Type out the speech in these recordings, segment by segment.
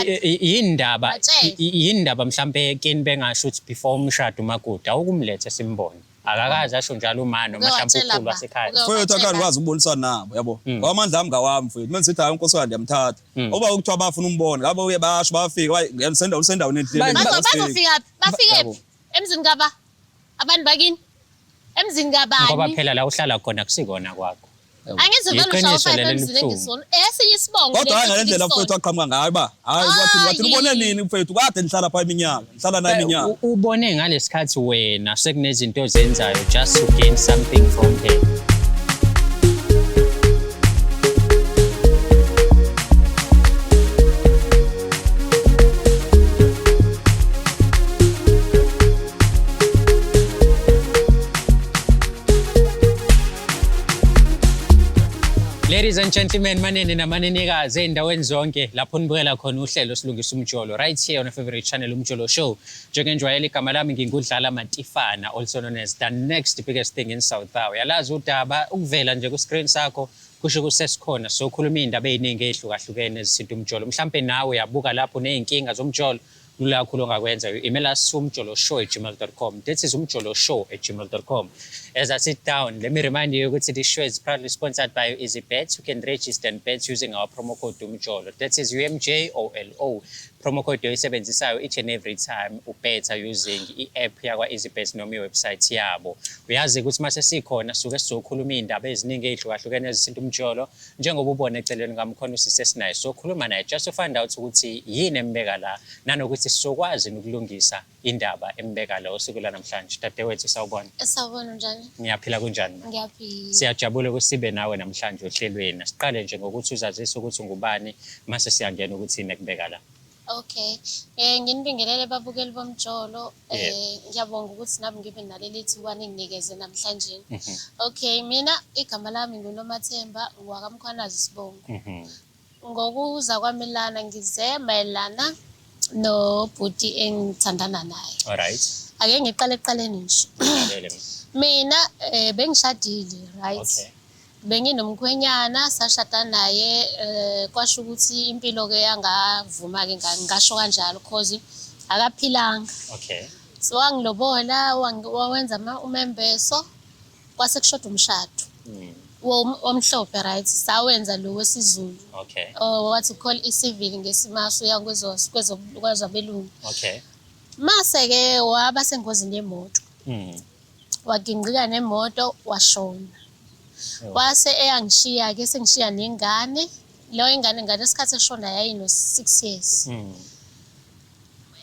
Ngizomshada. Yindaba Batshele. yindaba mhlambe kini bengasho ukuthi before umshado umakoti awukumlethe simbone. Akakaze asho njalo uma noma Uke mhlambe watshela ukhulu ba? wasekhaya. Uke Mfowethu watshela? akhe ngikwazi ukubonisana nabo yabo. Ngoba amandla ami ngawami mfowethu. Mina ngithi hayi unkosikazi ndiyamthatha. Uba kuthiwa bafuna umbona, ngabe uye basho bafika bayi ngiyamsenda usendaweni enhle. Bazofika bafike phi? Emzini kaba? Abantu bakini? Emzini kabani? Ngoba phela la uhlala khona kusikona kwakho. Angithi vele ushawa Yiqiniso five leli emzini elibuhlungu. engisona. Esinye isibongo Kodwa hayi lesi ngale ndlela kusona. mfowethu aqhamuka ngayo ba. Hayi wathi wathi Hayi. ubone nini mfowethu kade nihlala pha iminyaka. Nihlala naye iminyaka. Ubone ngalesikhathi wena sekunezinto ozenzayo just to gain something from her. Ladies and gentlemen, manene namanenekazi ey'ndaweni zonke lapho nibukela khona uhlelo Silungisa Umjolo right here on your favorite channel Umjolo Show. Njengenjwayelo igama lami ngingudlala Matifana, also known as the next biggest thing in South Africa. Uyalazi udaba ukuvela nje ku-screen sakho kusho ukuthi sesikhona sokhuluma iy'ndaba ey'ningi ey'hlukahlukene ezithinta umjolo. Mhlampe nawe uyabuka lapho ney'nkinga zomjolo lula kakhulu ongakwenza you email us umjoloshow@gmail.com. That is umjoloshow@gmail.com. As I sit down, let me remind you ukuthi this show is proudly sponsored by EasyBet. You can register and bet using our promo code umjolo. That is UMJOLO. Promo code oyisebenzisayo each and every time ubetha using i-app yakwa-EasyBet noma i-website yabo. Uyazi ukuthi mase sikhona suke sizokhuluma iy'ndaba eziningi ey'hlukahlukene ezithinta umjolo. Njengoba ubona eceleni kwami khona usisi esinaye sokhuluma naye just to find out ukuthi yini embeka la nanokuthi sizokwazi ukulungisa indaba embeka la usuku lanamhlanje. Dadewethu sawubona. Sawubona njani? Ngiyaphila kunjani ma? Ngiyaphila. Siyajabula ukuthi sibe nawe namhlanje ohlelweni. Siqale nje ngokuthi uzazise ukuthi ungubani mase siyangena ukuthi yini ekubeka la. Okay. Nginibingelele babukeli bomjolo. Ngiyabonga ukuthi nami ngibe naleli thuba ninginikeze namhlanje. Okay, mina igama lami nguNomathemba ngwakaMkhwanazi Sibongo. Ngokuza kwami lana ngize mayelana nobhuti engithandana naye. All right. Ake ngiqale ekuqaleni nje. Ngilalele mina. Mina bengishadile, right? Okay. Benginomkhwenyana sashada naye kwasho ukuthi impilo ke yangavuma ke ngasho kanjalo cause akaphilanga. Okay. So wangilobola wawenza umembeso kwase kushoda umshado. Omhlophe right sawenza lo wesiZulu. Okay. Oh what you call i-civil ngesimasu ya kwezo kwezo kwezabelungu. Okay. Mase ke waba sengozini yemoto. Wagingqika nemoto washona. Wase eyangishiya ke sengishiya nengane. Leyo ingane ngalesikhathi eshona yayino 6 years.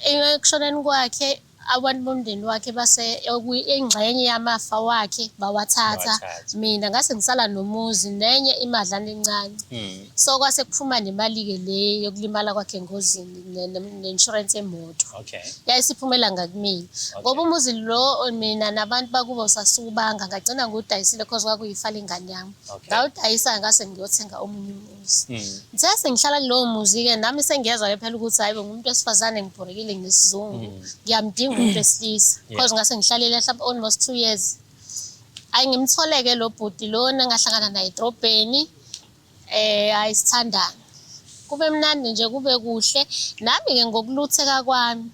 Ekushoneni kwakhe abantu bomndeni wakhe base ingxenye yamafa wakhe bawathatha. Mina ngase ngisala nomuzi nenye imadlana encane. So kwase kuphuma nemali-ke le yokulimala kwakhe engozini ne-insurance yemoto. Okay. Yayisiphumela ngakumina. Ngoba umuzi lo mina nabantu bakubo sasubanga ngagcina ngiwudayisile cause kwakuyifa lengane yami. Okay. Ngawudayisa ngase ngiyothenga omunye umuzi. Ngithe sengihlala kulowo muzi-ke nami sengiyezwa-ke phela ukuthi hhayi bo ngumuntu wesifazane ngibhorekile nginesizungu. Ngiyamdinga umuntu wesilisa. Cause ngase ngihlalele mhlawumbe almost 2 years. Ayi ngimthole-ke lo bhuti lona ngahlangana naye edrobheni. Hayi sithandane. Kube mnandi nje kube kuhle. Nami-ke ngokulutheka kwami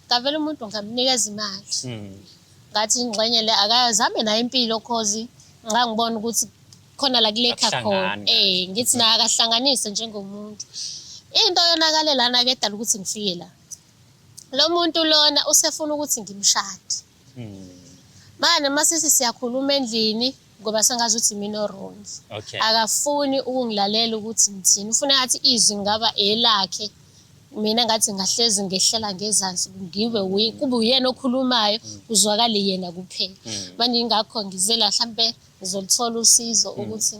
ngavele umuntu ngamnikeza imali. Ngathi ingxenye le akazame naye impilo cause ngangibona ukuthi khona la kulekha khona. Akuhlangani kahle. Ngithi naye akahlanganise njengomuntu. Into yonakale lana-ke edala ukuthi ngifike la. Lo muntu lona usefuna ukuthi ngimshade. Manje masithi siyakhuluma endlini ngoba sengazi ukuthi mina o-wrong. Okay. Akafuni ukungilalela ukuthi ngithini. Ufuna ngathi izwi ngaba elakhe. Mina ngathi ngahlezi ngehlela ngezansi ngibe uye kube uyena okhulumayo uzwakale yena kuphela. Manje ingakho ngize la mhlambe ngizoluthola usizo ukuthi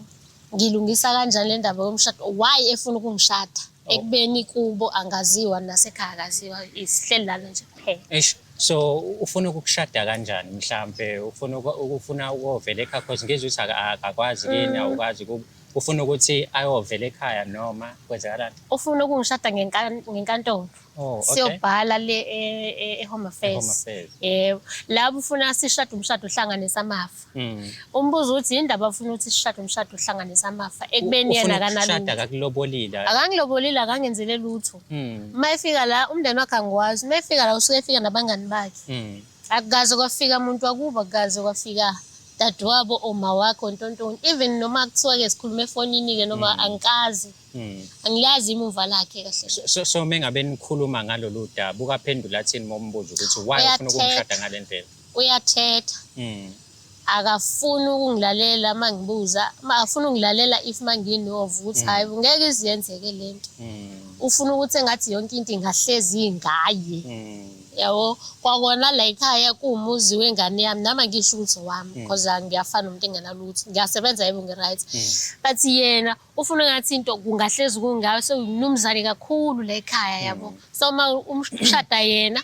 ngilungisa kanjani le ndaba yomshado. Why efuna ukungishada? Ekubeni kubo angaziwa nasekhaya akaziwa isihleli lana nje kuphela. Eish, so ufuna ukukushada kanjani mhlambe ufuna ukufuna ukovela ekhaya cause ngizwe ukuthi akakwazi kini awukwazi kubo. Ufuna ukuthi ayovela ekhaya noma kwenzakalani? Ufuna ukungishada ngenkantolo. Oh, okay. Siyobhala le e-Home Affairs. E-Home Affairs. Yebo. Labo ufuna sishade umshado uhlanganise amafa. Umbuzo uthi yindaba afuna ukuthi sishade umshado uhlanganise amafa ekubeni yena Ufuna ukushada akanalutho. akakulobolile. Akangilobolile, akangenzele lutho. Uma efika la umndeni wakhe angiwazi. Uma efika la usuke efika nabangani bakhe. Akukaze kwafika umuntu wakubo, akukaze kwafika dadewabo, oma wakhe, ontontoni. Even noma kuthiwa-ke sikhuluma efonini-ke noma angikaze. Angilazi imuva lakhe kahle. So mengabe nikhuluma ngalolu daba ukaphendula athini uma umbuza ukuthi why ufuna ukumshada ngale ndlela? Uyathetha. Akafuni ukungilalela uma ngibuza, akafuni ukungilalela if uma nginovo ukuthi hhayi ngeke iziyenzeke le nto. Ufuna ukuthi engathi yonke into ingahlezi ingaye. Yabo, kwakona la ekhaya kuwumuzi wengane yami, nami angisho ukuthi owami because ngiyafana nomuntu engenalutho. Ngiyasebenza yebo ngi-right. But yena ufuna engathi into kungahlezi kungayo, sewumnumzane kakhulu la ekhaya yabo. So uma umshada yena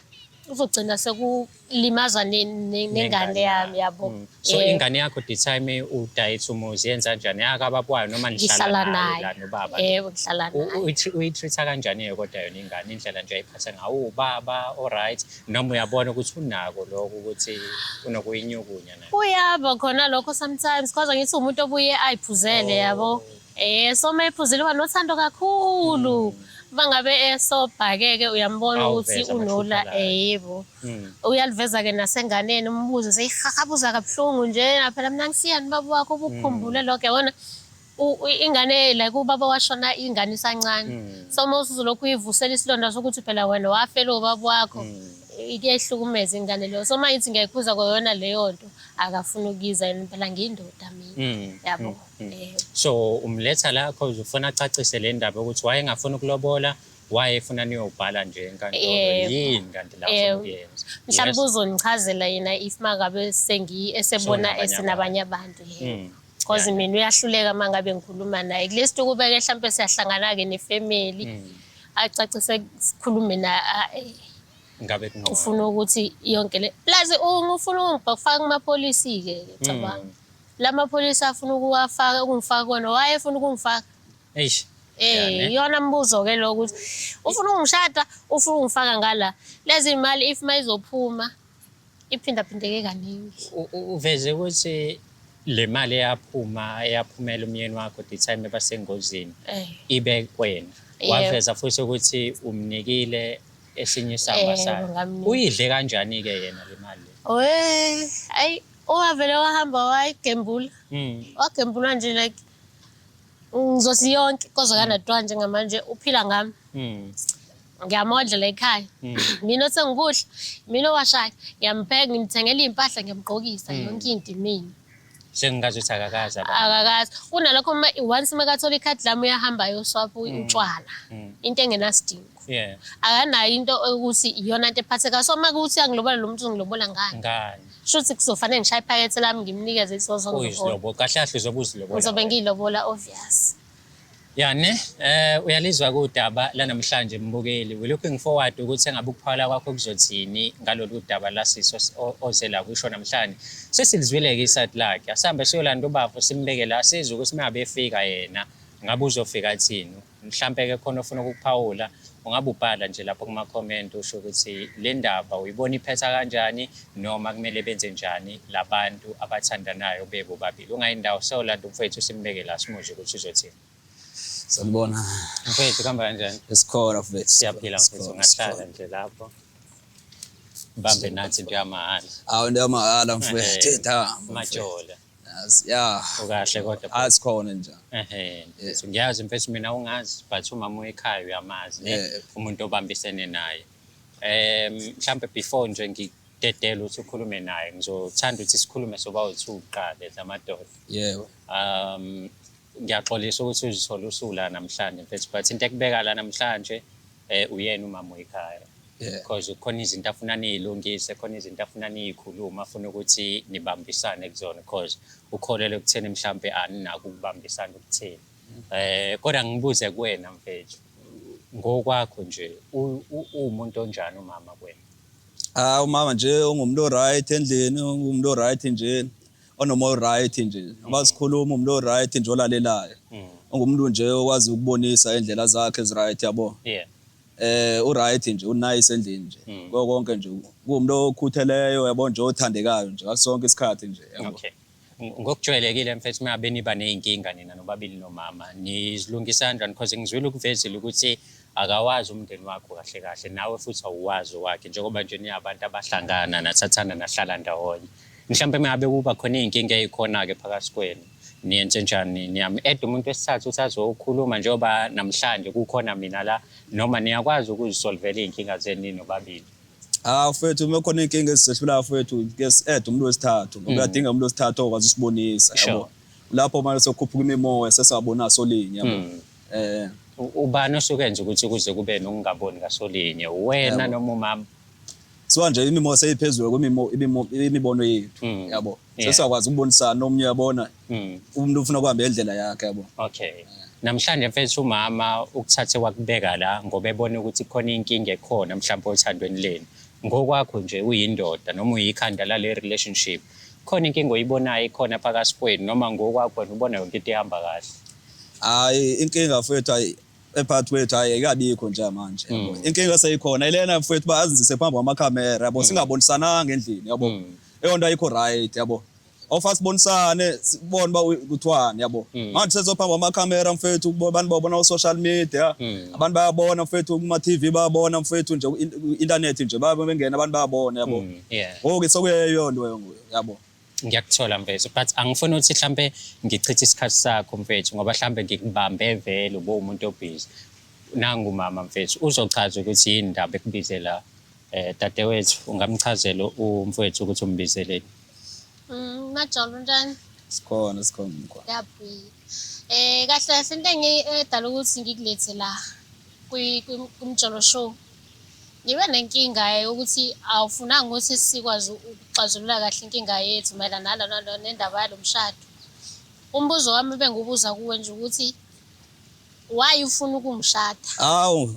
uzogcina sekulimaza nengane yami yabo. So ingane yakho the time udayisa umuzi yenza kanjani? Yakababa wayo noma nihlala Ngihlala naye naye. la nobaba? Yebo, ngihlala naye. Uyi-treat-a kanjani-ke kodwa yona ingane, indlela nje ayiphatha ngayo? Uwubaba o-right noma uyabona ukuthi unako lokho ukuthi unokuyinyukunya naye? Kuyaba khona lokho sometimes because ngithi umuntu obuye ayiphuzele yabo. So uma ephuzile uba nothando kakhulu. Uma ngabe esobhakeke uyambona ukuthi Awuveza unola, amathupha layo. yebo. Uyaliveza-ke nasenganeni umbuzo seyihahabuza kabuhlungu nje phela mina ngisiyani baba wakho ubukukhumbule lokho yabona. Ingane like ubaba washona ingane isancane. So uma usuzolokhu uyivusela isilonda sokuthi phela wena wafela ubaba wakho, kuyayihlukumeza ingane leyo. So uma ngithi ngiyayikhuza kwayona leyo nto akafuni ukuyiza yena phela ngiyindoda mina. Yabo. So umletha la cause ufuna acacise le ndaba ukuthi wayengafuni ukulobola, wayefuna niyobhala nje enkantolo. Yebo. Yini kanti la ufuna ukuyenza? Mhlawumbe uzongichazela yena if mangabe esebona Sewunabanye esenabanye abantu. Yebo. Because mina uyahluleka uma ngabe ngikhuluma naye. At least ukubeke mhlawumbe siyahlangana-ke nefamily. Acacise sikhulume naye. Ngabe kungcono. Ufuna ukuthi yonke le plus ufuna ukungifaka kumapolisi-ke cabanga. La mapholisa afuna ukuwafaka ukungifaka kona, wayefuna ukungifaka. Eish. Iyona mbuzo-ke lo ukuthi ufuna ukungishada, ufuna ukungifaka ngala. Lezi mali if mayizophuma iphindaphindeke kaningi. Uveze ukuthi le mali eyaphuma eyaphumela umyeni wakho the time ebasengozini ibe kwena. Waveza futhi ukuthi umnikile esinye isamba sakhe. Ngamnika. Uyidle kanjani-ke yena le mali le? We, ayi owavele wahamba wayigembula. Wagembula nje like ngizothi yonke koze kanatwa njengamanje uphila ngami. Ngiyamondla la ekhaya. Mina othenga ukudla, mina owashayo, ngiyampheka, ngimthengela iy'mpahla, ngiyamgqokisa yonke into mina. Sengingazi ukuthi akakazi abantu. Akakazi. Kunalokho uma once makathola ikhadi lami uyahamba ayoswapha utshwala. Into engenasidingo. Akanayo into ukuthi iyona into ephathekayo. So uma kuwukuthi uyangilobola lo muntu uzongilobola ngani? Ngani? Shuthi kuzofanele ngishaye iphakethe lami ngimnikeze isoso ngilobola. Uyizilobola. Kahle kahle uzobe uzilobola. Ngizobe ngiyilobola obvious. Yani, uyalizwa kudaba lanamhlanje mbukeli. We're looking forward ukuthi engabe ukuphawula kwakho kuzothini ngalolu daba lasiso oze la kusho namhlanje. Sesilizwile-ke iside lakhe. Asihambe siyolanda ubafo simbeke la sizwe ukuthi mengabe efika yena ngabe uzofika thini. Mhlampe-ke khona ofuna ukukuphawula ungabe ubhala nje lapho kuma-comment usho ukuthi le ndaba uyibona iphetha kanjani noma kumele benze njani labantu abathandanayo bebobabili. Ungayindawo siyolanda umfowethu simbeke la simuzwe ukuthi uzothini. Sanibona. Mfowethu kuhamba kanjani? Esikhona mfowethu. Siyaphila mfowethu, ungahlala nje lapho. Bambe nathi into yamahhala. Awu into yamahhala mfowethu. Majola. Ya. Ukahle kodwa. Asikhona nje. Mfethu ngiyazi mfethu mina ungazi but umama ekhaya uyamazi ne umuntu obambisene naye. Mhlambe before nje ngidedele ukuthi ukhulume naye ngizothanda ukuthi sikhulume soba u2 kuqala ezamadoda. Yebo. Ngiyaxolisa ukuthi uzithola usula namhlanje mfethu but into ekubeka la namhlanje uyena umama ekhaya. Because khona izinto afuna niyilungise, khona izinto afuna niyikhuluma, afuna ukuthi nibambisane kuzona because ukholelwe ekutheni mhlambe aninako ukubambisana ukutheni. Kodwa ngibuze kuwena mfethu ngokwakho nje uwumuntu onjani umama kuwena? Umama nje ungumuntu oright endlini, ungumuntu oright nje. Onomoya right nje. Ngoba sikhuluma umuntu o-right nje olalelayo. Ungumuntu nje okwazi ukubonisa indlela zakhe ezi-right yabo. U-right nje, u-nice endlini nje. Kuko konke nje kuwumuntu okhutheleyo yabo nje othandekayo nje ngaso sonke isikhathi nje yabo. Okay. Ngokujwayelekile mfethu uma ngabe niba ney'nkinga nina nobabili nomama nizilungisa kanjani? Because ngizwile ukuvezile ukuthi akawazi umndeni wakho kahle kahle nawe futhi awuwazi owakhe njengoba nje niyabantu abahlangana nathathana nahlala ndawonye. Mhlawumbe uma ngabe kuba khona iy'nkinga ey'khona-ke phakathi kwenu niyenze njani? Niyam-add umuntu wesithathu ukuthi azokhuluma njengoba namhlanje kukhona mina la noma niyakwazi ukuzisolvela iy'nkinga zenu ninobabili? Ah mfethu uma khona inkinga esizehlulayo mfethu ke si-add umuntu wesithathu ngoba uyadinga umuntu wesithathu okwazi usibonisa yabo. Lapho manje sokhuphuka imimoya sesabona solinye yabo. Ubani osuke enza ukuthi kuze kube nokungaboni ngasolinye? Wena noma umama? Siwa nje imimoya seyiphezulu kwimimo imibono yethu yabo. Sesiyakwazi ukubonisana omunye uyabona umuntu ufuna ukuhamba indlela yakhe yabo. Okay. Namhlanje mfethu umama ukuthathe wakubeka la ngoba ebona ukuthi khona inkinga ekhona mhlawumbe othandweni lenu. Ngokwakho nje uyindoda noma uyikhanda lale relationship. Khona inkinga oyibonayo ikhona phakathi kwenu noma ngokwakho wena ubona yonke into ihamba kahle? Hayi inkinga mfethu hayi ephakathi kwethu hayi ayikabikho nje manje yabo. Inkinga seyikhona ilena mfethu bazenzise phambi kwamakhamera yabo singabonisananga endlini yabo. Eyonto ayikho right yabo. Awufase sibonisane sibone uba kuthiwani yabo. Manje sezophambi kwamakhamera mfethu abantu babona ku-social media, abantu bayabona mfethu kuma-TV bayabona mfethu nje ku-internet nje babe bengena abantu bayabona yabo. Ngoku sekuyeyo nto yabo. Ngiyakuthola mfethu but angifuni ukuthi mhlambe ngichithe isikhathi sakho mfethu ngoba mhlambe ngikubambe vele ube umuntu obhizi. Nangu mama mfethu uzochaza ukuthi yini indaba ekubize la. Dadewethu ungamchazela umfowethu ukuthi umbizeleni? Majolo njani? Sikhona sikhona mkhwa. Ngiyaphila. Kahle kahle into edala ukuthi ngikulethe la kwiMjolo Show. Ngibe nenkinga yokuthi awufunanga ukuthi sikwazi ukuxazulula kahle inkinga yethu mayelana nalona nendaba yalo mshado. Umbuzo wami bengiwubuza kuwe nje ukuthi why ufuna ukungishada? Hawu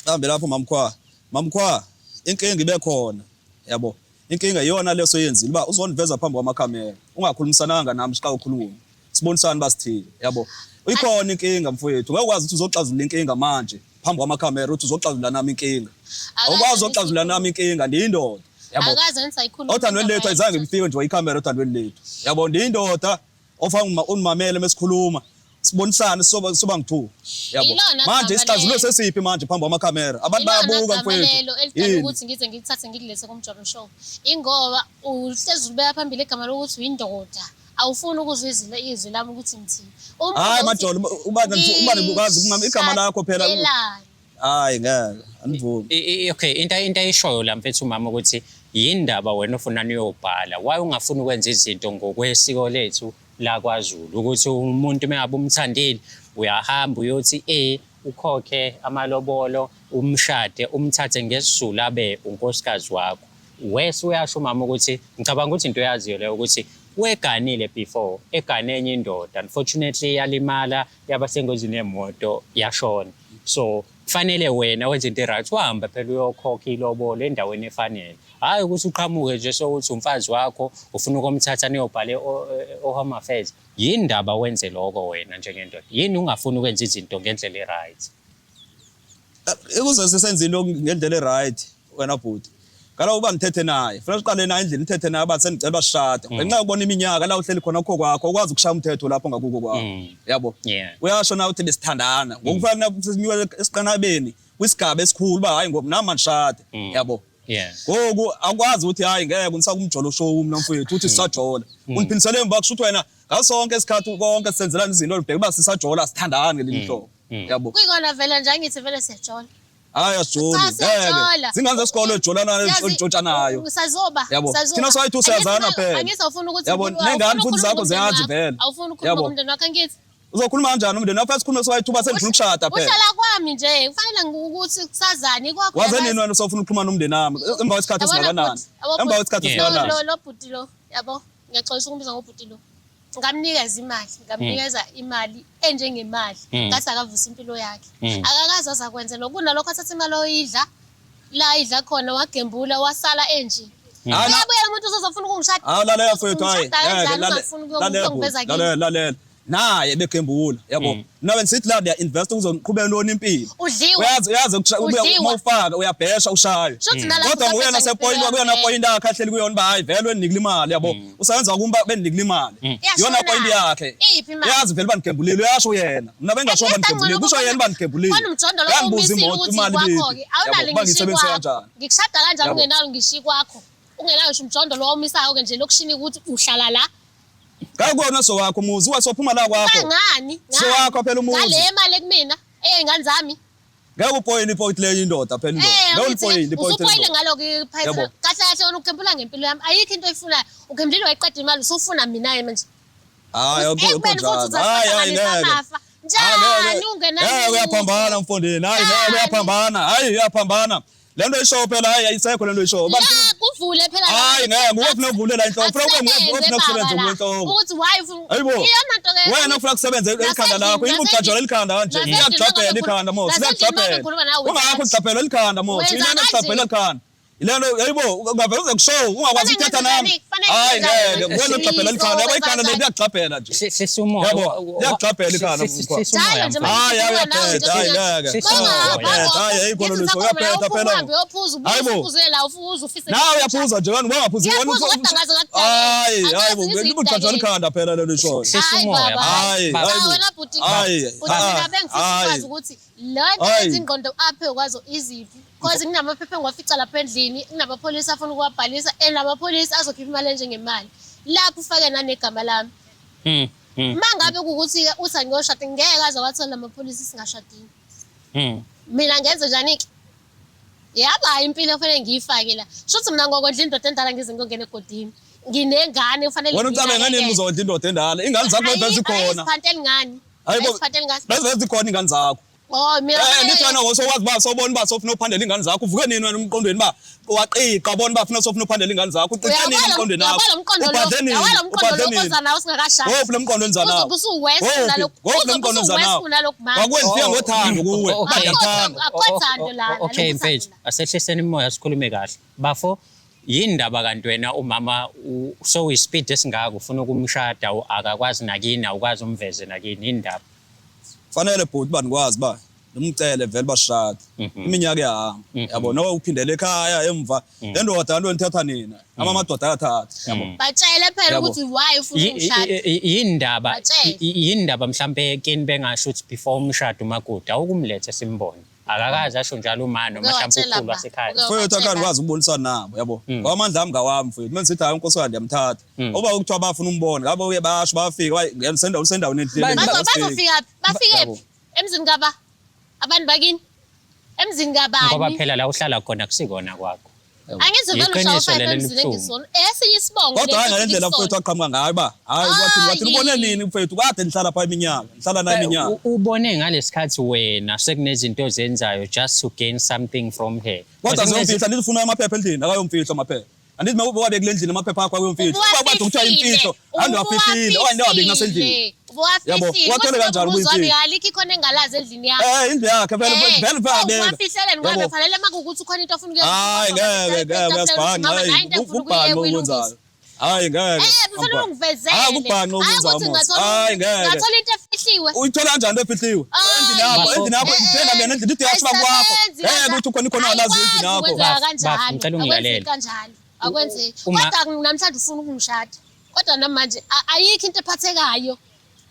kambe lapho mamkhwa. Mamkhwa inkinga ibe khona yabo. Inkinga iyona leso yenzile uba uzoniveza phambi kwamakhamera ungakhulumisananga nami xa ukhuluma. Sibonisane basithile yabo. Ikhona inkinga mfowethu ngeke ukwazi ukuthi uzoxazulula inkinga manje phambi kwamakhamera uthi uzoxazulula nami inkinga. Awukwazi uzoxazulula nami inkinga ndiyindoda yabo. Akaze ngisayikhuluma. Othandweni lethu ayizange ifike nje ikhamera othandweni lethu. Yabo ndiyindoda ofanga unimamele mesikhuluma sibonisane soba soba ngithu. Yabo. Manje isixazululo sesiphi manje phambi kwamakhamera? Abantu bayabuka mfowethu. Lelo elidala ukuthi ngize ngikuthathe ngikulethe kuMjolo Show. Ingoba uhlezi ubeka phambili igama lokuthi uyindoda. Awufuni ukuzwa izwi lami ukuthi ngithini. Hayi Majolo ubani ukazi kumama igama lakho phela. Hayi ngeke andivumi. Okay, into ayishoyo la mfethu umama ukuthi yindaba wena ofuna niyobhala. Why ungafuni ukwenza izinto ngokwesiko lethu la kwaZulu ukuthi umuntu mengabe umthandile uyahamba uyothi ukhokhe amalobolo umshade umthathe ngesiZulu abe unkosikazi wakho. Wese uyasho umama ukuthi ngicabanga ukuthi into oyaziyo leyo ukuthi weganile before egane enye indoda unfortunately yalimala yaba sengozini yemoto yashona. So kufanele wena wenze into right uhambe phela uyokhokha ilobolo endaweni efanele. Hhayi ukuthi uqhamuke nje sokuthi umfazi wakho ufuna ukumthatha niyobhala e-Home Affairs. Yini ndaba wenze lokho wena njengendoda? Yini ungafuni ukwenza izinto ngendlela e-right? Ukuze sisenze into ngendlela e-right wena bhuti. Kaloku uba ndithethe naye, funeka uqale naye endlini ndithethe naye uba sendicela uba sishade. Ngenxa yokubona iminyaka la uhleli khona kukho kwakho, ukwazi ukushaya umthetho lapho ngakuko kwakho. Yabo. Uyasho na uthi besithandana. Ngokufanele sinyuke esiqanabeni kwisigaba esikhulu uba hayi ngoba nami mandishade. Yabo. Ngoku akwazi ukuthi hayi ngeke ngisakumjolo show mina mfowethu uthi sisajola. Undiphindisele emva kusho ukuthi wena ngaso sonke isikhathi konke sisenzelana izinto ubheka uba sisajola sithandani ngelinye ihlobo. Yabo. Kuyikona vele nje angithi vele siyajola. Hayi asijoli. Cha siyajola. Zingane zesikole ejolana ntshontsha Sazoba. Yabo. Thina soyithu siyazana phela. Angithi awufuni ukuthi Yabo nengane futhi zakho ziyazi vele. Awufuni ukukhuluma kumndeni wakho angithi. Uzokhuluma kanjani umndeni wakho sikhuluma soyithuba sendifuna ukushada phela. Uhlala kwami nje kufanele ukuthi kusazane kwakho. Waze nini wena usofuna ukuxhumana nomndeni wami emva kwesikhathi esingakanani? Emva kwesikhathi esingakanani? Lo bhuti lo yabo ngiyaxolisa ukumbiza ngobhuti lo. Ngamnikeza imali, ngamnikeza imali enjengemali ngathi akavusa impilo yakhe. Akakaze azakwenza lokho kunalokho athatha imali oyidla la idla khona wagembula wasala enje. Uyabuya umuntu uzofuna ukungishada. Hawu lalela mfowethu hayi. Ungishada kanjani ungafuni ukungiveza kimi? Lalela lalela. Naye begembula yabo. Mina bengisithi la ndiya invest ukuzoqhubeka ntoni impilo. Udliwe. Uyazi uyazi Udliwe. uma ufaka uyabhesha ushaye. Shuthi nalapho Kodwa usaphethe nguyena sepoint ngempilo kuyona yakho. point yakhe ahleli kuyona ba hayi vele wendinikile imali yabo. Usebenza kumba bendinikile imali. Iyashona. Yona point yakhe. Iyiphi imali? Uyazi vele bandigembulile uyasho yena. Mina bengasho At least bandigembulile angcono kusho yena bandigembulile. Khona umjondolo Uyangibuza owumisile imoto ukuthi imali kwakho-ke ibiphi. awunalo Yabo, uba ngisho ngiyisebenzise ikwakho. kanjani. Ngikushada kanjani Yabo. ungenalo ngisho ikwakho? Ungenayo ngisho umjondolo owumisayo-ke nje lokushini ukuthi uhlala la. Ngakubona sowakho umuzi wasophuma la kwakho. Kangani? Ngani? Sowakho phela umuzi. Ngale mali ekumina eyey'ngane zami. Ngeke upoyinte ipoint leyo indoda phela indoda. Eh, Ngeke ngithi ulipoyinte ipoint. usupoyile ngalokho Yabo. iphayisa. Kahle kahle wena ugembula ngempilo yami. Ayikho into oyifunayo. Ugembulile wayiqeda imali usufuna mina-ke manje. Hayi akukho Ekubeni futhi njalo. Hayi hayi uzahlanganisa ngeke. amafa. Njani ungenalo? Ngeke uyaphambana mfondini. Hayi ngeke Njani? uyaphambana. Hayi uyaphambana. Le nto ishoyo phela hayi ayisekho le nto ishoyo. La kuvule phela. Hayi ngeke nguwe ofuna ukuvulela inhloko. Ufuna ube nguwe ofuna kusebenza baba la. inhloko. Ukuthi why ufuna Hayibo. Iyona nto ke. Wena ufuna kusebenza ikhanda lakho. Yini ugajwala ikhanda kanje? Nasendlini Liyagxabhela mangabe ikhanda mos. nasendlini Liyagxabhela. mangabe ngikhuluma nawe Ungakho wenza ugxabhela ikhanda mos. Wenza Yini kanje. ugxabhela ikhanda? Ile nto hayibo ungavele uze kushow ungakwazi Kufanele ukuthetha nami. ngenze njani? Kufanele Hayi ngenze njani? ngeke wena ugxabhela ikhanda. Yabo ikhanda Wenza leli liyagxabhela nje. Hlisa umoya. Yabo, liyagxabhela ikhanda mkhwa. Hlisa umoya Njalo nje mfana. Hayi, hayi, mangikhuluma nawe uyaphetha, nje hayi, mina- ngeke. Mawungahamba, Uyaphetha, hayi, ayikho ngithi lutho, usakhuluma nawe, uyaphetha phela. uhambe uyophuza, ubuye Hayibo. usuphuzele la, ufuze ufise Nawe uyaphuza nje wena ungaphuzi wena. Ngiyaphuza, kodwa ngaze ngakudakela. Hayi, hayi bo, Angazi ngize ngikugxabhela ngikudakele. ikhanda phela lelo ishoyo. Hlisa Hayi umoya. baba. Hayi, Baba. hayi Cha bo. wena bhuti, Hayi, bhuti mina ah, bengifisa hayi. ukwazi ukuthi le nto Hayi. yenza ingqondo aphe kwazo iziphi. Cause nginamaphepha engiwafica lapha endlini, nginamapholisa afuna ukuwabhalisa and namapholisa azokhipha imali enjengemali. Lapho ufake nanegama lami. Mm, mm, Uma ngabe kuwukuthi-ke uthi angiyoshada ngeke aze wathola amapholisa singashadile. Mina ngenze njani-ke? Yaba impilo okufanele ngiyifake la. Shuthi mina ngokondla indoda endala ngize ngiyongena egodini. Nginengane kufanele Wena ucabange nini ngiyinakekele. uzondla indoda endala? Ingane zakho Ayi- bese zikhona. ayiziphatheli ngani? Hayibo. Ayiziphatheli ngani? Bese zikhona ingane zakho. Oh mina Eh kufanele- nithi wena ngosokwazi uba sobona uba sofuna uphandela ingane zakho. Uvuke nini wena emqondweni uba waqiqa bona uba funa sofuna uphandela ingane zakho. Uqiqe nini Uyawala emqondweni wakho? uyawala umqondo lo. Ubhadle nini? Uyawala umqondo Ubhadle lo nini? oza nawo singakashadi. Wophi lo mqondo enza nawo? Uzobe usuwesi Wophi? kunalokhu. Wophi lo Uzobe mqondo enza usuwesi nawo? kunalokhu manje. Wakwenzifika ngothando kuwe. Oh, Uba okay. ndiyakuthanda. Akho thando lana, Okay lokhu mfethu, uthando la. asehliseni imoya sikhulume kahle. Bafo, yini ndaba kanti wena umama sowuyispeed esingaka ufuna ukumshada akakwazi nakini awukwazi umveze nakini yini ndaba? Fanele bhuti uba ndikwazi uba ndimcele vele bashade. Iminyaka iyahamba. Yabo noba uphindele ekhaya emva. Le ndoda nto nithatha nina. Ama amadoda ayathatha. Yabo. Batshele phela Yabo. ukuthi why ufuna ukungishada. Yini ndaba Batshele. yini ndaba mhlambe kini bengasho ukuthi before umshado umakoti awukumlethe simbone. Akakaze asho njalo uma noma Uke mhlambe watshela ukhulu ba? wasekhaya. Uke Mfowethu watshela. akhe ndikwazi ukubonisana nabo yabo. Ngoba amandla ami ngawami mfowethu. Mina ngithi hayi unkosi wami ndiyamthatha. Uba kuthiwa bafuna umbona ngabe uye basho bafika bayi sendaweni ethile. Bazofika phi? Bafike Yabo. phi? Emzini kaba? Abantu bakini? Emzini Ngoba kabani? phela la uhlala khona kusikona kwakho. Angithi vele Yiqiniso ushawa leli emzini elibuhlungu. engisona. Esinye isibongo Kodwa hayi lesi ngale ndlela ngisona. mfowethu aqhamuka ngayo uba hayi wathi wathi Hayi. ubone nini mfowethu kade nihlala pha iminyaka nihlala naye iminyaka. Ubone ngalesikhathi wena sekunezinto ozenzayo just to gain something from her. Kodwa Because ziyomfihla andithi ufuna amaphepha endlini akayomfihla amaphepha. Andithi uma wabe kule ndlini amaphepha akho akuyomfihla. Uba bathi kuthiwa imfihlo andi wafihlile okanye wabeki nasendlini. Yabo, Ubuwafihlile. wathole kanjani Kodwa ukuyifihla? wami alikho ikhona engalazi endlini yakho. Eh indlu yakhe vele vele vele abeka. Uwafihlele ngoba fanele makuwukuthi ukhona into ofuna ukuyenza. Hayi ngeke ngeke uyasibhanqa hayi kubhanqa okwenzayo. Hayi ngeke. Eh, kufanele ungivezele. Hayi kubhanqa okwenzayo. Hayi ukuthi Mos. Hayi ngeke. ngathola into efihliwe. Uyithola kanjani into efihliwe? Hayi. Endlini yakho, Bafo. endlini yakho, ngithenga mina endlini ithi yasho kwakho. Ayisebenzi Ngeke kanjalo. ukuthi ukhona ikhona alazi endlini yakho. Ayikwenzeka Bafo, kanjalo. bafo, ngicela ungilalele. Akwenzeki kanjalo. Akwenzeki. Uma- Kodwa namhlanje ufuna ukungishada. Kodwa namanje ayikho into ephathekayo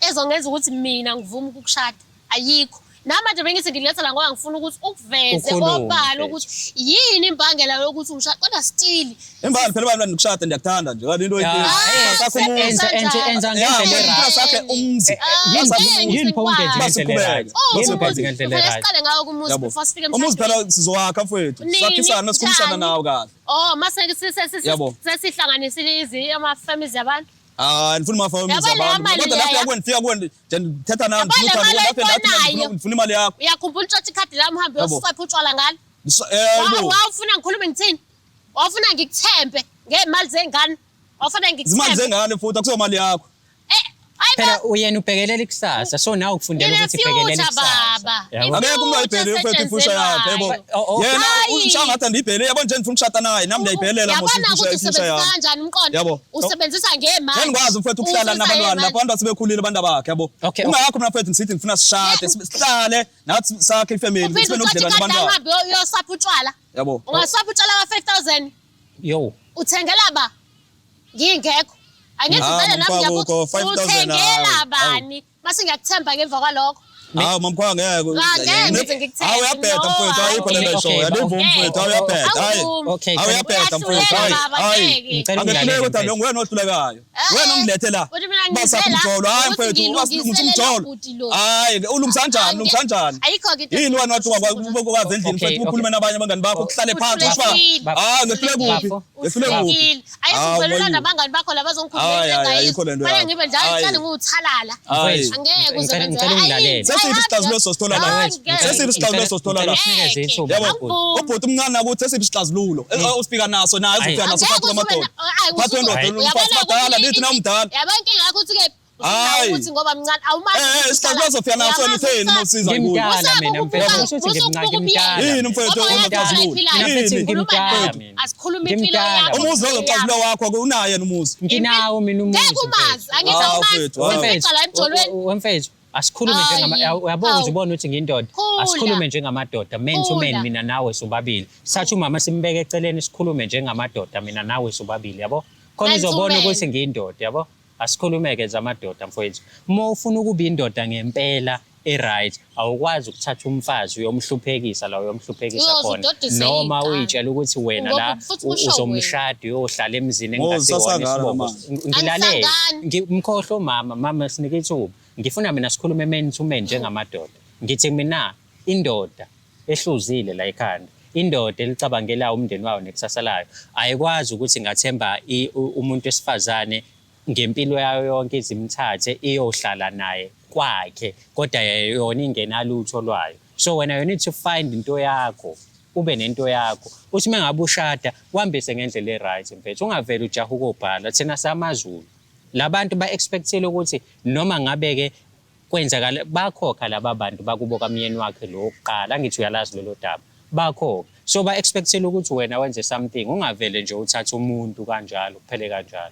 ezongenza ukuthi mina ngivume ukukushada. Ayikho. Namanje bengithi ngiletha la ngoba ngifuna ukuthi ukuveze Ukhulume, obala mfethu. ukuthi yini imbangela yokuthi ungishade kodwa still Imbali phela abantu ndikushada ndiyakuthanda nje. Kanti into Ya, Ah, sakho umuzi. enza Ya, ngendlela e-right. sakhe umuzi. Ah, Yini ngeke yini pho ungenzi ngisikwazi. ngendlela e-right? Oh, Yini umuzi. ungenzi ngendlela Kufanele e-right? siqale ngawo kumuzi Yabo. before sifike Umuzi emshadweni. phela sizowakha mfowethu. Nini? Sakhisana sikhulumisana Njani? nawo kahle. Oh, mase Yabo. sesihlanganisile izi ama-families yabantu. Ah, ndifuna ama-families Yabo leyo abantu. mali Kodwa lapho leya. kuwe ndifika kuwe nje ndithetha nawe Yabo ndifuna le uthando mali lapho ndathi oyibonayo. ndifuna imali yakho. Uyakhumbula utshotha ikhadi lami uhambe Yabo. uyoswipe utshwala ngalo? Eh, Wawufuna ngikhulume ngithini? Wawufuna ngikuthembe ngey'mali zey'ngane? Wawufuna Zimali ngikuthembe? zengane futhi akusiyomali yakho. Eh, Phela uyena ubhekelela ikusasa so nawe ukufundela ukuthi bhekelela Ngine-future, ikusasa. baba. Yabo? Akekho umuntu ayibhele mfethu i-future yakhe yebo. Oh, oh. Yena Hayi. ushaya ngathi andiyibhele yabo nje ndifuna ukushada naye nami ndiyayibhelela mos Yabona i-future ukuthi i-future usebenzisa yami. kanjani umqondo. Yabo. Usebenzisa ngemali. Ngeke ngikwazi mfethu ukuhlala Usebenzisa nabantwana ngemali. lapho abantu asebekhulile abantu bakhe yabo. Okay, Ungakho mina mfethu ngisithi ngifuna sishade sihlale nathi sakhe i-family Uphinde sibe uthathe nobudlelwane ikati nabantwana. uhambe uyosapha utshwala. Yabo. Ungasapha utshwala ka-5,000 Yo. uthengela ba? Ngingekho. Angithi Ah, vele nami mamkhwa ngiyakuthi akukho, 5,000 uthengela hawu, bani? Mase ngiyakuthemba ngemva kwalokho. Hawu mamkhwa ngeke. Angeke ngize ngikuthembe. Hawu uyabheda No, mfethu ayikho hayi. lento Okay, eshoyo. Andivumi okay. mfethu hawu uyabheda hayi. Awuvumi. Okay. Hawu uyabheda mfethu hayi. Uyahluleka baba, Hayi. ngeke. Ngicela Angehluleki ungilalele kodwa mfethu. nguwena ohlulekayo. Eh, Wena ongilethe la. Uthi mina Basakho ngizela umjolo hayi ukuthi mfethu wasilungisa ngilungisele umjolo. lo bhuti lo. Hayi ulungisa kanjani ulungisa kanjani? Ayikho-ke into Yini wena wathi ukwazi endlini Okay, mfethu ukhulume okay. nabanye abangani bakho kuhlale phansi usho Uhlulekile. Ah ngehlule kuphi? Bafo. Ngehlule kuphi? Uhlulekile. Hawu, Ayikho Mayu. nabangani bakho la bazongikhulumela Hayi, into hayi, ayikho engayizwa. lento Fanele yakho. ngibe njalo Hayi. ngihlale ngiwuthalala. Hayi. Mfethu, Angeke uze ngicela wenze. ngicela ungilalele. Sesiphi isixazululo sosithola la? Hayi, ngeke. Sesiphi isixazululo sosithola la? Ngicela usinikeze ithuba Yabo. bhuti. Angivumi. Ubhuti umncane nakuthi sesiphi isixazululo osifika naso naye Hayi. uzofika naso Angeke phakathi uze kwamadoda. wena- ayi, Phakathi kwendoda uyabona umfazi badala ukuthi lithi na umdala. Yabo inkinga yakho ukuthi-ke Hayi. ukuthi ngoba mncane awumazi Eh eh ukuthi isixazululo sofika naso wena uyamazi utheni ukuthi- mawusiza kuye. Ngimdala mina Usakubuka- mfethu. Usho ukuthi usukubuka ngimdala. ubuyena. Yini mfethu Ngoba uyadala ongaxazululi? iphilayo. Mina mfethu Yini? ngimdala Khuluma mina. Asikhulume impilo Ngimdala. yakho. Umuzi ozoxazulula wakho unaye yena umuzi. Nginawo mina umuzi. Ngeke umazi, angithi Hawu, awumazi. mfethu, hawu. Ufica la emjolweni. Wemfethu, asikhulume Hayi, njengama uyabona hawu. ukuthi ubona ukuthi ngiyindoda. Khula. Asikhulume njengamadoda, man to man Khula. mina nawe sobabili. Sathu umama simbeke eceleni sikhulume njengamadoda mina nawe sobabili, yabo? Khona Man to uzobona man. ukuthi ngiyindoda, yabo? Asikhulume-ke zamadoda mfowethu. Uma ufuna ukuba indoda ngempela e-right, awukwazi ukuthatha umfazi uyomhluphekisa la uyomhluphekisa Uyoze khona. udodise Noma iy'ngane. uyitshela ukuthi wena Ngoba la futhi kusho uzomshada uyohlala emzini Ngoba engasiwona usasangana isibongo. manje. Ngilalele. Angisangani. Mkhohlwe umama, mama sinike ithuba. Ngifuna mina sikhulume man to man njengamadoda. Ngithi mina indoda ehluzile la ekhanda, indoda elicabangelayo umndeni wayo nekusasa layo, ayikwazi ukuthi ingathemba umuntu wesifazane ngempilo yayo yonke izimthathe iyohlala naye kwakhe kodwa yona ingenalutho lwayo. So wena you need to find into yakho, ube nento yakho. Uthi uma ngabe ushada uhambise ngendlela e-right mfethu, ungavele ujahe ukobhala. Thina samaZulu labantu ba-expect-ile ukuthi noma ngabe-ke kwenzakala bakhokha laba bantu bakubo kamyeni wakhe lo wokuqala, angithi uyalazi lolo daba, bakhokha. So ba-expect-ile ukuthi wena wenze something, ungavele nje uthathe umuntu kanjalo kuphele kanjalo.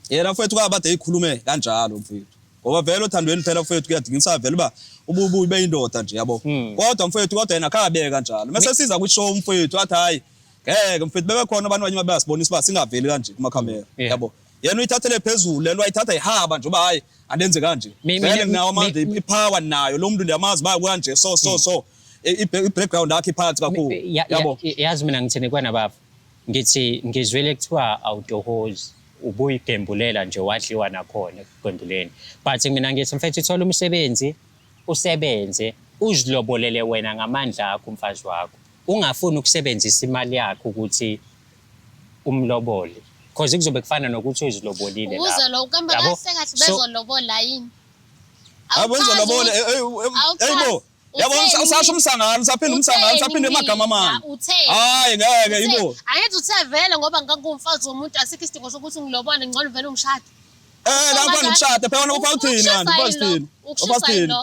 Yena mfethu kwabade eyikhulume kanjalo mfethu. Ngoba vele othandweni phela mfethu kuyadingisa vele uba ububuye ube indoda nje yabo. Kodwa mfethu kodwa yena akabeke kanjalo. Mase siza kwi-show mfethu athi hayi ngeke mfethu bebekhona abantu abanye bayasibonisa uba singaveli kanje kumakhamera yabo. Yena uyithathele phezulu lento wayithatha ihaba nje uba hayi andenze kanje. Vele nginawo amandla i-power nayo lo muntu ndiyamazi uba kanje so so so i-background yakhe iphansi kakhulu yabo. Yazi mina ngithini kwena baba? Ngithi ngizwile kuthiwa awutohozi ubuyigembulela nje wadliwa nakhona ekugembuleni. But mina ngithi mfethu thola umsebenzi usebenze uzilobolele wena ngamandla akho umfazi wakho. Ungafuni ukusebenzisa imali yakho ukuthi umlobole. Because kuzobe kufana nokuthi uzilobolile Ukuze lapho. lo kambe Yabo? kahle kahle So- bezolobola yini? Yabo izolobola eyibo. Yabo usasho umsangano usaphinda umsangano usaphinda amagama amanye. Utheni? Hayi ngeke yibo. Angithi uthe vele ngoba ngangumfazi womuntu asikho isidingo sokuthi ngilobole ngcono vele ungishade. Eh la mfana ukushada phela wena ufa uthini kanti ufa uthini? Ufa uthini?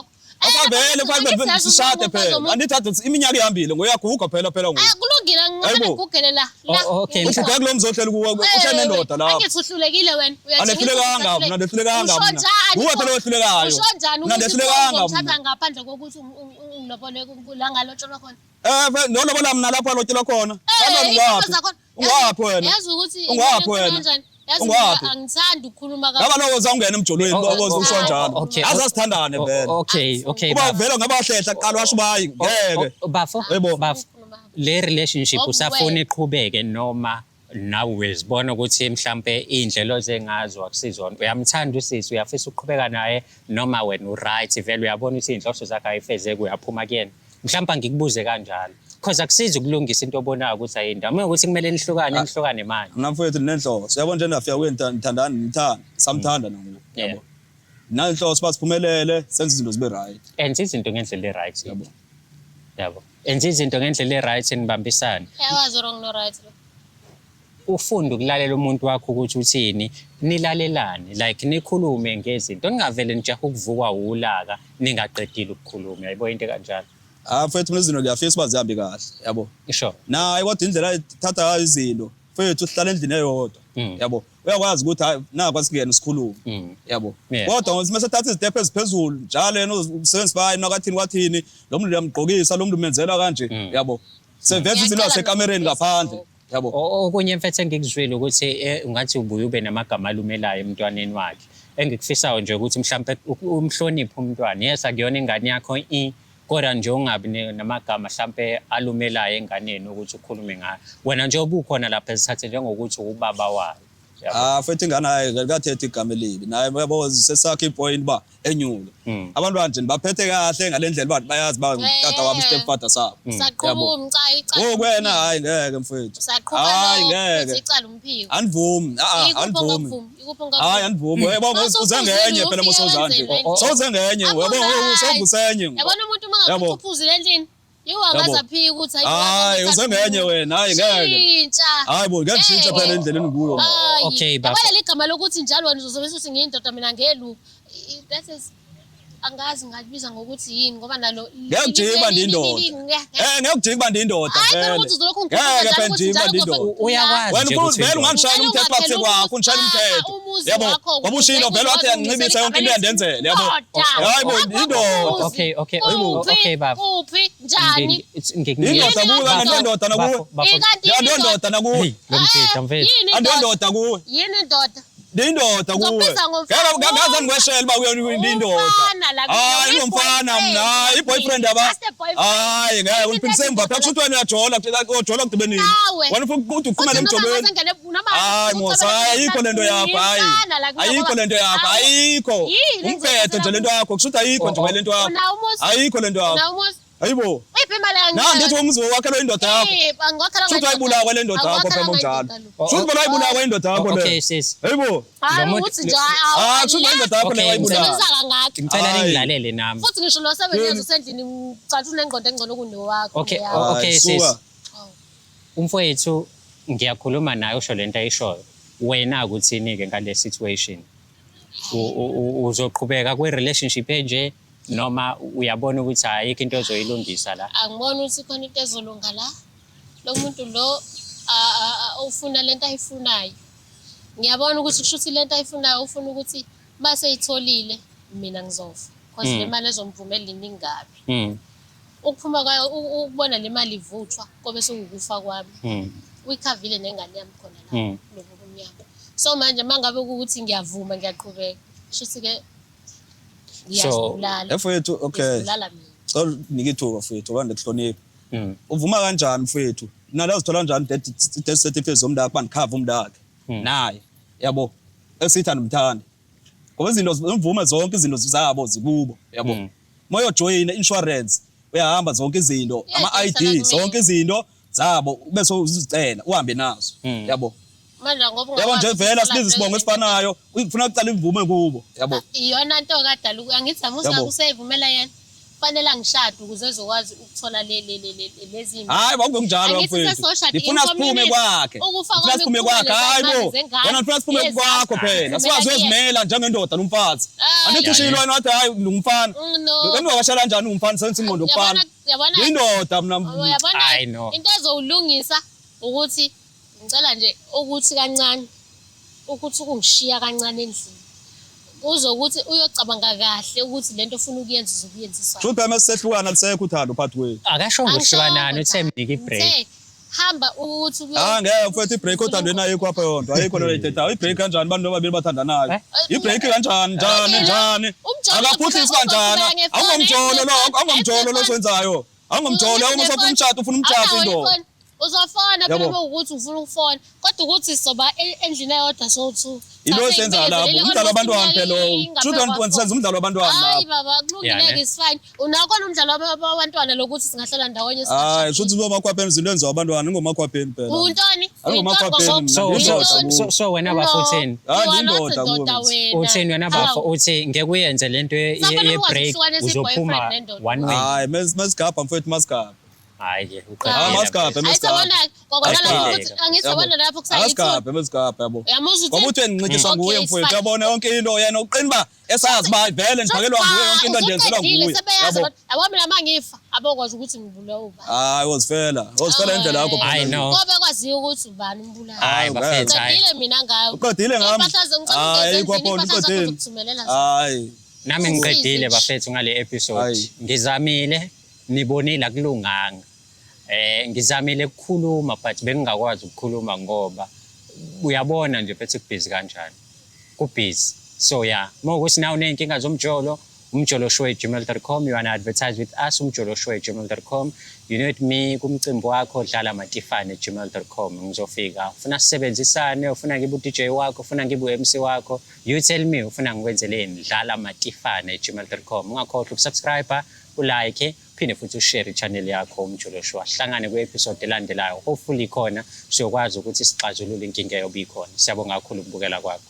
Asavele mfana sishade phela. Andithi iminyaka ihambile ngoyaguga phela phela ngoku. Ah kulungile ngingafane Hayibo. ngigugele la. La. Oh, okay. Uguga kulo mzi ohleli kuwo uhleli nendoda lapho. Angithi uhlulekile wena. Andihlulekanga mna, andihlulekanga Usho mna. njani? Nguwe phela ohlulekayo. Usho njani Mna ukuthi andihlulekanga uthatha mna. ngaphandle kokuthi ungilobole la ngalotsholwa khona? Eh nolobola mna lapho alotshelwa khona. Eh, Kanti iy'nhlobo ungaphi? zakhona. Ungaphi wena? Yazi ukuthi Ungaphi wena? kanjani? Yazi Ungaphi? mina angithandi ukukhuluma Ngaba lowo uzawungena emjolweni Oh, bobo oh, usho oh, njalo. okay. Azasithandane vele. Okay, okay. Uba bafo. vele ngaba wahlehla kuqala washo uba hayi ngeke. Oh, Bafo, Yebo. bafo. Le relationship Ngoba usafuna wena- iqhubeke noma nawe uyazibona ukuthi mhlampe iy'ndlela ozengazo akusizona. Uyamthanda usisi, uyafisa ukuqhubeka naye noma wena u-right vele uyabona ukuthi iy'nhloso zakhe ayifezeki uyaphuma kuyena. Mhlampe angikubuze kanjalo. Because akusizi ukulungisa into obonayo ukuthi ayindawo. Uma ukuthi kumele nihlukane, nihlukane manje. Mina mfowethu ninenhloso. Uyabona nje ndafika kuye ngithandana ngithanda, samthanda nangoku. Yeah. Yabo. Nanhloso basiphumelele senze izinto zibe right. Enza izinto ngendlela e-right. Yabo. Yabo. Enza izinto ngendlela e-right nibambisane. Yawazi wrong no right lo. Ufunde ukulalela umuntu wakho ukuthi uthini, nilalelane, like nikhulume ngezinto, ningavele nijahe ukuvukwa wulaka ningaqedile ukukhuluma, uyayibona into ekanjalo. Ah mfethu mina izinto ngiyafisa uba zihambe kahle yabo. Sure. Naye kodwa indlela ayithatha ngayo izinto mfethu sihlala endlini eyodwa yabo. Uyakwazi ukuthi hayi naku asingene sikhulume yabo. Kodwa ngoba mase thatha izitephu eziphezulu njalo yena usebenzisa bayi nakathini kwathini lo muntu uyamgqokisa lo muntu umenzela kanje yabo. Seveza izinto Ngiyacela zasekamereni nokuveza ngaphandle lokho. yabo. Okunye mfethu engikuzwile ukuthi ungathi ubuye ube namagama alumelayo emntwaneni wakhe. Engikufisayo nje ukuthi mhlampe umhloniphe umntwana. Yes, akuyona ingane yakho i kodwa nje ungabi namagama mhlampe alumelayo enganeni ukuthi ukhulume ngayo. Wena nje ubukhona lapha ezithathe njengokuthi ubaba wayo. Yabo. Ah mfethu ingane hayi likathethe igama elibi naye yabo sesakhe ipoint uba enyuke. Abantu banje nibaphethe kahle ngale ndlela uba bayazi uba tata wabo stepfather sabo. Usaqhuba Yabo. umcayi icala. Ngoku wena hayi ngeke mfethu. Usaqhuba Hayi lokho, ngeke. uthi icala umphiko. Andivumi, a Ikuphi andivumi. ongakuvumi? Ikuphi ongakuvumi? Hayi andivumi. Uyabona Mase uze uphuzile, ngenye phela ufike mosawuza nje. wenzeni wena? Sowuze ngenye uyabona Akuright. sowuvusenye. Yabona umuntu uma Yabo. ngabe uphuzile endlini, yiwo Yabo. angaze aphike ukuthi hayi Hayi uze ngenye wena, hayi ngeke. Shintsha. Hayi bo, ngeke ngishintshe phela Ngeke. endleleni ngikuyo. Hayi. Okay, bafo. Yabona leli gama lokuthi njalo wena uzosebenzisa ukuthi ngiyindoda mina ngelu. That is angazi ngalibiza ngokuthi yini ngoba nalo Ngeke kujike uba ndiyindoda. Ngeke kujike uba ndiyindoda Hayi phela vele. ukuthi uzolokhu ngikhuluma Ngeke njalo phela ukuthi njike uba njalo ndiyindoda. Uyakwazi Wena nje ufuna ukuthi vele uyindoda. ungangishayela umthetho Ngicela phakathi kwakho, ungishayela ungaphela umthetho. umuzi Yabo, wakho ngoba ushilo vele wathi uyanginxibisa yonke into uyandenzela, yabo. Hayi bo, indoda. Okay, okay, bafo. Kuphi? Njani? Indoda kuwe, Yini andiyondoda nakuwe. Bafo, bafo. Ikanti yini indoda? Andiyondoda nakuwe. Hey, lo mjita mfethu. Yini indoda? Andiyondoda kuwe. Yini indoda? Ndiyindoda kuwe. Uzokubiza ngomfana. Ngeke ngaze ngikweshele uba uya ndiyindoda. Umfana la kumina, Hayi ungumfana mna, hayi i-boyfriend aba. Just a boyfriend. Hayi ngeke Into ungiphindise emva phela kusho ukuthi wena uyajola, ujola kude nini? Nawe. Wena ufuna ukuthi uphumele Futhi noma emjolweni. ngaze ngene- noma Hayi ucabanga Musa, hayi ayikho lento yakho, hayi. Umfana la kumina Ayikho ngoba- lento yakho, Hawu. ayikho. Yini le Umbhedo nje lento yakho, kusho ukuthi ayikho nje lento yakho. Unawo umuzi? Ayikho lento yakho. Unawo umuzi? Hayibo. Iphi imali yangi? Na ndithi umuzi wakhe lo indoda yakho. Eh, angiwakhala Shuthi wayibulawa le ndoda yakho phela ngokunjalo. Shuthi phela wayibulawa indoda yakho le. Okay sis. Hayibo. Hayi Lo muntu- ukuthi nje Ah, kusho indoda yakho le Okay, wayibulawa. Usebenzisa kangaki? Ngicela Hayi. ningilalele nami. Futhi ngisho lo 7 years usendlini ngicathu unengqondo engcono kunowakho. Okay, neyakho. oh, okay Hayi, sis. suka. Umfowethu ngiyakhuluma naye usho lento ayishoyo. Wena ukuthini ke ngale situation? Uzoqhubeka kwi relationship enje noma uyabona ukuthi ayikho into ozoyilungisa la? Angiboni ukuthi khona into ezolunga la. Lo muntu lo ufuna lento ayifunayo. Ngiyabona ukuthi kusho ukuthi lento ayifunayo ufuna ukuthi mase eyitholile mina ngizofa. Because le mali ezomvumela iningi kabi. Ukuphuma kwayo ukubona le mali ivuthwa kobe sekuwukufa kwami. Uyikhavile nengane yami khona la kulobu bumnyama. So manje mangabe kuwukuthi ngiyavuma ngiyaqhubeka, shuthi ke ngiyazibulala. Mfowethu, okay. Ngizibulala mina. Cela unike ithuba mfowethu ngoba ndikuhlonipha. Uvuma kanjani mfowethu? Nala uzithola kanjani death certificate zomntakhe uba ndikhave umntakhe naye yabo esithi andimthandi ngoba izinto imvume zonke izinto zabo zikubo yabo. Uma uyojoyina insurance uyahamba zonke izinto Yeah, ama-ID isala kumina. zonke izinto zabo ube sowuzicela uhambe nazo yabo. Manje ngoba Yabo nje ungakwazi vele ukuthola asibize isibongo vele esifanayo ufuna kucala imvume kubo yabo. Iyona nto kadala angithi amusa Yabo. useyivumela yena. Fanele angishade ukuze ezokwazi ukuthola le le le le lezi Hayi bakungenjalo Angithi mfowethu. sesoshada Ngifuna siphume i-community. kwakhe. Ukufa Ngifuna kwami siphume kuphume kwakhe. Hayi lezimali bo. zengane. Wena ngifuna siphume Yes, kwakho phela. Sikwazi Vumela uyozimela njengendoda nomfazi. Hayi. Angithi ushilo wena wathi hayi ngumfana. No. Bengingakashela kanjani ungumfana senze ingqondo Yabona kufana. yabona Yindoda mina. yabona Hayi, no. into ezowulungisa ukuthi ngicela nje ukuthi kancane ukuthi ukungishiya kancane endlini kuzokuthi uyocabanga kahle ukuthi lento ofuna ukuyenza uzokuyenziswa Shuthi phela masisehlukana lisekho uthando phakathi kwethu. Akashongo ukuhlukanani uthe mnike i-break. Ngithe, hamba ukuthi Ah ngeke mfethu i-break othandweni ayikho apha yonto. Ayikho leyo ithethayo. I-break kanjani abantu ababili bathandanayo? Eh? I-break kanjani njani njani? Umjolo Akaphuhlisi kanjani? uzoqhubeka ngefoni, Awungomjolo lo, awungomjolo lo ngefoni. osenzayo. Awungomjolo, uma usafuna umshado ufuna umshado indoda. Uzofona phela Yabo. uma ukuthi ufuna ukufona kodwa ukuthi sizoba endlini eyodwa sowu-two. Into esenza lapho umdlalo wabantwana phela lowo. Children senza umdlalo wabantwana Hayi lapho. baba Yeah, kulungile-ke ne? is fine. Unakhona umdlalo wabantwana lokuthi singahlala ndawonye Hayi, singashadile. shuthi uzomakhwapheni izinto enziwa abantwana ingomakhwapheni phela. Untoni? Ayingomakhwapheni Uyintoni mina, So Yindoda so kuwe. so, so wena bafo uthini? Hayi, You are not indoda kuwe, indoda mfethu. wena. Uthini wena bafo Hawu. uthi ngeke uyenze lento Safanele ye ukwazi break ukuhlukanisa uzophuma i-boyfriend nendoda. one way. Hayi, masigabha mfethu masigabha. Hayi ke Hayi, masigabhe Hayi masigabhe. sabona Kwakhona lapho Asigabhe. ukuthi angithi yabona lapho kusayithuna. Akasigabhe mesigabhe yabo. Uyamuzwa Ngoba uthi uthi ngincintshiswa Okay, nguye it's mfowethu fine. uyabona yonke into yena uqina uba esazi uba vele ndiphakelwa nguye yonke into ndiyenzelwa Usuqedile, nguye. sebeyazi Yabo. abantu. Yabo mina uma ngifa abokwazi ukuthi ngibulawe ubani. Hayi wozifela, wozifela indlela yakho. Hayi, no. Kobe kwaziwa ukuthi ubani umbulali. Hayi bafethu hayi. Qedile mina ngayo. Uqedile ngami. Impahla ngicela Hayi, ungeze ayikho endlini, apho, impahla zakho uqedile. ngizokuthumelela zona. Hayi. Nami ngiqedile bafethu ngale episode. Hayi. Ngizamile nibonile akulunganga. Ngizamile ukukhuluma but bengingakwazi ukukhuluma ngoba uyabona nje phethe kubhizi kanjani. Kubhizi. So yeah, mawukuthi nawe uney'nkinga zomjolo, umjoloshow@gmail.com, you wanna advertise with us, umjoloshow@gmail.com. You need me kumcimbi wakho, dlala matifane@gmail.com. Ngizofika. Ufuna sisebenzisane, ufuna ngibe u-DJ wakho, ufuna ngibe u-MC wakho, you tell me ufuna ngikwenzeleni, dlala matifane@gmail.com. Ungakhohlwa ukusubscribe, ulike, phinde futhi ushare i-channel yakho Umjolo Show. Sihlangane kwi-episode elandelayo. Hopefully khona siyokwazi ukuthi sixazulule inkinga eyobe ikhona. Siyabonga kakhulu ukubukela kwakho.